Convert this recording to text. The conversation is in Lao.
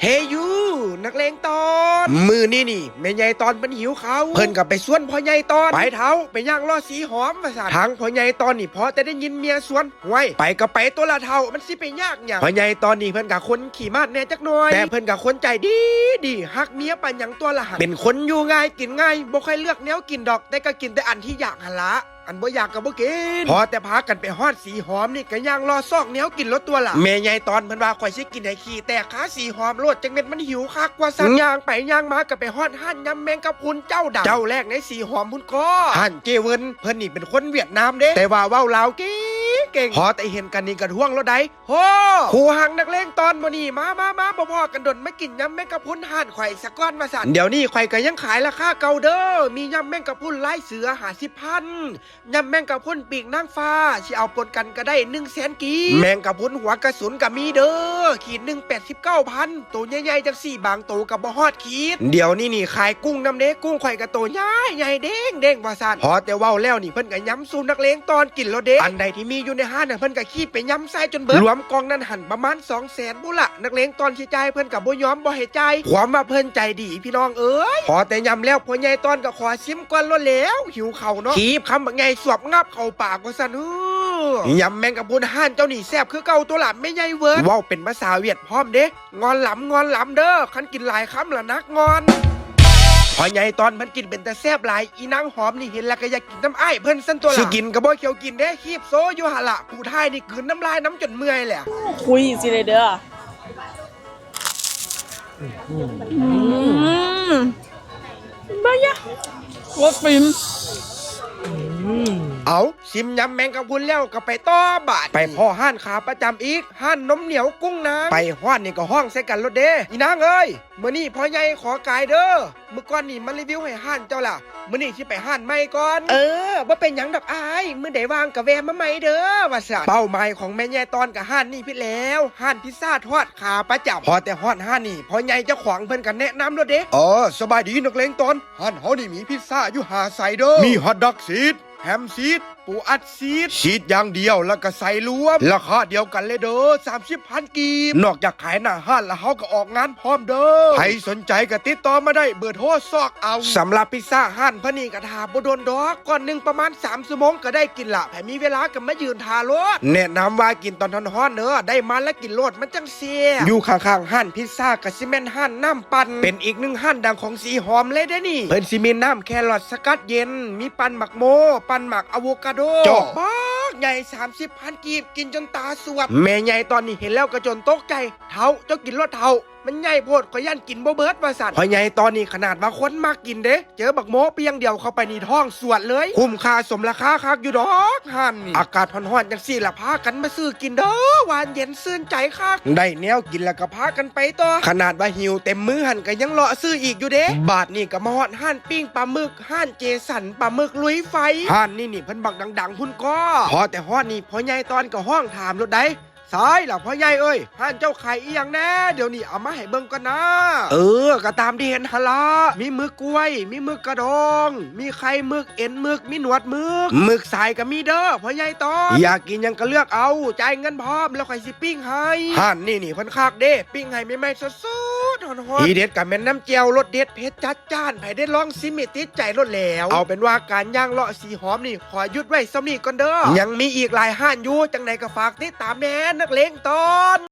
ເອຢູ ນັກເລງຕອນ ມື້ນີ້ນີ້ ແມ່ໃຫຍ່ຕອນເພິ່ນຫິວເຂົ້າ ເພິ່ນກໍໄປຊວນພໍ່ໃຫຍ່ຕອນ ໄປເຖົ້າ ໄປຍ່າງເລາະສີຫອມວ່າຊັ້ນ. ທາງພໍ່ໃຫຍ່ຕອນນີ້ພໍແຕ່ໄດ້ຍິນເມຍຊວນ ຫ້ວຍ ໄປກໍໄປຕົວລະເຖົ້າ ມັນຊິໄປຍາກຫຍັງ. ພໍ່ໃຫຍ່ຕອນນີ້ເພິ່ນກໍຄົນຂີ້ມາດແດ່ຈັກໜ້ອຍ ແຕ່ເພິ່ນກໍຄົນໃຈດີດີ ຮັກເມຍປານຫຍັງຕົວລະຫັ້ນ. ເປັນຄົນຢູ່ງ່າຍກິນງ່າຍ ບໍ່ຄ່ອຍເລືອກແນວກິນດອກ ແຕ່ກໍກິນແຕ່ອັນທີ່ຢາກຫັ້ນລະ. ອັນບໍ່ຢາກກໍບໍ່ກິນ ພໍແຕ່ພາກັນໄປຮອດສີຫອມນີ້ ກໍຍ່າງເລາະຊອກແນວກິນໂລດຕົວລະ. ແມ່ໃຫຍ່ຕອນເພິ່ນວ່າ ຂ້ອຍຊິກິນໃຫ້ຂີ້ແຕກຄາສີຫອມໂລດ ຈັກແມ່ນມັນຫິວຄັກວ່າຊັ້ນ. ຍ່າງໄປຍ່າງມາກໍໄປຮອດຮ້ານຍຳແມງກະພຸນເຈົ້າດັງ ເຈົ້າແລກໃນສີຫອມພຸ້ນກໍ ຮ້ານເຈ້ເວິນ. ເພິ່ນນີ້ເປັນຄົນຫວຽດນາມເດ້ ແຕ່ວ່າເວົ້າລາວເກັ່ງໆ. ພໍແຕ່ເຫັນກັນນີ້ກໍທວງໂລດໃດ໋. ໂຫ ຄູ່ຮັກນັກເລງຕອນມື້ນີ້ ມາ ມາ ມາ ບໍ່ພໍ້ກັນດົນ ມາກິນຍຳແມງກະພຸນຮ້ານຂ້ອຍສາກ່ອນວ່າຊັ້ນ. ດຽວນີ້ຂ້ອຍກໍຍັງຂາຍລາຄາເກົ່າເດີ ມີຍຳແມງກະພຸນລາຍເສືອ ຫ້າສິບພັນ ຍຳແມງກະພຸນປີກນາງຟ້າ ຊິເອົາປົນກັນກໍໄດ້ ໜຶ່ງແສນກີບ. ແມງກະພຸນຫົວກະສຸນກໍມີເດີ ຂີດໜຶ່ງ ແປດສິບເກົ້າພັນ ໂຕໃຫຍ່ໆ ຈັ່ງຊີ້ ບາງໂຕກໍບໍ່ຮອດຂີດ. ດຽວນີ້ນີ້ຂາຍກຸ້ງນຳເດ້ ກຸ້ງຂ້ອຍກໍໂຕໃຫຍ່ໆ ເດ້ງໆ ວ່າຊັ້ນ. ພໍແຕ່ເວົ້າແລ້ວນີ້ ເພິ່ນກໍຍຳສູ່ນັກເລງຕອນກິນໂລດເດ້. ອັນໃດທີ່ມີຢູ່ໃນຮ້ານນັ້ນ ເພິ່ນກໍຄີບໄປຍຳໃສ່ຈົນເບິດ ລວມກ່ອງນັ້ນຫັ້ນປະມານສອງແສນພຸ້ນລະ. ນັກເລງຕອນຊິຈ່າຍ ເພິ່ນກໍບໍ່ຍອມບໍ່ໃຫ້ຈ່າຍ ຄວາມວ່າເພິ່ນໃຈດີພີ່ນ້ອງເອີຍ. ພໍແຕ່ຍຳແລ້ວ ພໍ່ໃຫຍ່ຕອນກໍຂໍຊິມກ່ອນໂລດແລ້ວ ຫິວເຂົ້າເນາະ ຄີບຄຳບັກໃຫຍ່ສວບງາບເຂົ້າປາກວ່າຊັ້ນ. ເອີ ຍຳແມງກະພຸນຮ້ານເຈົ້ານີ້ແຊບຄືເກົ່າຕົວລະແມ່ໃຫຍ່ເວີດ ເວົ້າເປັນພາສາຫວຽດພ້ອມເດ້. ງອນລຳ ງອນລຳເດີ ຄັນກິນຫຼາຍຄຳລະໜັກງອນ. ພໍ່ໃຫຍ່ຕອນເພິ່ນກິນເປັນຕາແຊບຫຼາຍ ອີນາງຫອມນີ້ເຫັນແລ້ວກໍຢາກກິນນຳອ້າຍເພິ່ນຊັ້ນຕົວລະ. ຊິກິນກໍບໍ່ຂຽວກິນເດ້ ຄີບໂຊຢູ່ຫັ້ນລະ ຜູ້ທ້າຍນີ້ກືນນ້ຳລາຍນຳຈົນເມື່ອຍແຫຼະ. ຄຸຍຊິເລີຍເດີ. ອືມ ບາຍະ ໂຄດຟິນ. ເອົາ ຊິມຍຳແມງກະພຸນແລ້ວກໍໄປຕໍ່ບາດ ໄປພໍ້ຮ້ານຂາປະຈຳອີກ ຮ້ານນົມໜຽວກຸ້ງນາງ. ໄປຮອດນີ້ກໍຮ້ອງໃສ່ກັນໂລດເດ້ ອີນາງເອີຍ ມື້ນີ້ພໍ່ໃຫຍ່ຂໍກາຍເດີ. ມື້ກ່ອນນີ້ມາຣີວິວໃຫ້ຮ້ານເຈົ້າລະ ມື້ນີ້ຊິໄປຮ້ານໃໝ່ກ່ອນ. ເອີ ບໍ່ເປັນຫຍັງດອກອ້າຍ ມື້ໃດວ່າງກໍແວ່ມາໃໝ່ເດີ ວ່າຊັ້ນ. ເປົ້າໝາຍຂອງແມ່ໃຫຍ່ຕອນກໍຮ້ານນີ້ພີ້ແລ້ວ ຮ້ານພິດຊາທອດຂາປະຈຳ. ພໍແຕ່ຮອດຮ້ານນີ້ ພໍ່ໃຫຍ່ເຈົ້າຂອງເພິ່ນກໍແນະນຳໂລດເດ້. ເອີ ສະບາຍດີນັກເລງຕອນ ຮ້ານເຮົານີ້ມີພິດຊາຢູ່ຫ້າໄຊເດີ ມີຮອດດັອກຊີດ ແຮມຊີດ ປູອັດຊີດ ຊີດຢ່າງດຽວ ແລ້ວກໍໄຊລວມ ລາຄາດຽວກັນເລີຍເດີ ສາມສິບພັນກີບ. ນອກຈາກຂາຍໜ້າຮ້ານແລ້ວ ເຮົາກໍອອກງານພ້ອມເດີ. ໃຜສົນໃຈກໍຕິດຕໍ່ມາໄດ້ ເບີໂທຊອກເອົາ. ສຳລັບພິດຊາຮ້ານເພິ່ນນີ້ກໍຖ້າບໍ່ດົນດອກ ກ້ອນໜຶ່ງປະມານສາມຊົ່ວໂມງກໍໄດ້ກິນລະ ໃຜມີເວລາກໍມາຢືນຖ້າໂລດ. ແນະນຳວ່າກິນຕອນຮ້ອນໆເດີ ໄດ້ມາແລ້ວກິນໂລດ ມັນຈັ່ງແຊບ. ຢູ່ຂ້າງໆຮ້ານພິດຊາກໍຊິແມ່ນຮ້ານນ້ຳປັ່ນ ເປັນອີກໜຶ່ງຮ້ານດັງຂອງສີຫອມເລີຍເດ້ນີ້. ເພິ່ນຊິມີນ້ຳແຄຣອດສະກັດເຢັນ ມີປັ່ນໝາກໂມ ປັ່ນໝາກອາໂວກາໂດ ຈອກບັກໃຫຍ່ ສາມສິບພັນກີບ ກິນຈົນຕາສວດ. ແມ່ໃຫຍ່ຕອນນີ້ເຫັນແລ້ວກໍຈົນຕົກໃຈ ເຖົ້າ ເຈົ້າກິນໂລດເຖົ້າ ມັນໃຫຍ່ໂພດ ຂ້ອຍຢ້ານກິນບໍ່ເບິດວ່າຊັ້ນ. ພໍ່ໃຫຍ່ຕອນນີ້ຂະໜາດວ່າຄົນມັກກິນເດ້ ເຈີບັກໂມປ່ຽງດຽວເຂົ້າໄປນີ້ທ້ອງສວດເລີຍ. ຄຸ້ມຄ່າສົມລາຄາຄັກຢູ່ດອກຮ້ານນີ້. ອາກາດຮ້ອນໆຈັ່ງຊີ້ລະພາກັນມາຊື້ກິນເດີ ຫວານເຢັນຊື່ນໃຈຄັກ. ໄດ້ແນວກິນແລ້ວກໍພາກັນໄປຕໍ່ ຂະໜາດວ່າຫິວເຕັມມືຫັ້ນກໍຍັງເລາະຊື້ອີກຢູ່ເດ້. ບາດນີ້ກໍມາຮອດຮ້ານປີ້ງປາໝຶກ ຮ້ານເຈສັນປາໝຶກລຸຍໄຟ. ຮ້ານນີ້ນີ້ເພິ່ນບັກດັງໆພຸ້ນກໍ. ພໍແຕ່ຮອດນີ້ພໍ່ໃຫຍ່ຕອນກໍຮ້ອງຖາມໂລດໃດ ຊາຍລະພໍ່ໃຫຍ່ເອີຍ ຮ້ານເຈົ້າຂາຍອີ່ຫຍັງແດ່ດຽວນີ້ ເອົາມາໃຫ້ເບິ່ງກ່ອນນາ. ເອີ ກໍຕາມທີ່ເຫັນຫັ້ນລະ ມີໝຶກກ້ວຍ ມີໝຶກກະດອງ ມີໄຂ່ໝຶກ ເອັນໝຶກ ມີໜວດໝຶກ ໝຶກສາຍກໍມີເດີພໍ່ໃຫຍ່ຕອນ. ຢາກກິນຫຍັງກໍເລືອກເອົາ ຈ່າຍເງິນພ້ອມແລ້ວຂ້ອຍຊິປີ້ງໃຫ້. ຮ້ານນີ້ນີ້ເພິ່ນຄັກເດ້ ປີ້ງໃຫ້ໃໝ່ໆສົດໆຮ້ອນໆ. ທີເດັດກໍແມ່ນນ້ຳແຈ່ວ ລົດເດັດເຜັດຈັດຈ້ານ ໃຜໄດ້ລອງຊິມນີ້ຕິດໃຈໂລດແລ້ວ. ເອົາເປັນວ່າການຍ່າງເລາະສີຫອມນີ້ ຂໍຢຸດໄວ້ສ່ຳນີ້ກ່ອນເດີ ຍັງມີອີກຫຼາຍຮ້ານຢູ່ ຈັ່ງໃດກໍຝາກຕິດຕາມແດ່ ນັກເລງຕອນ.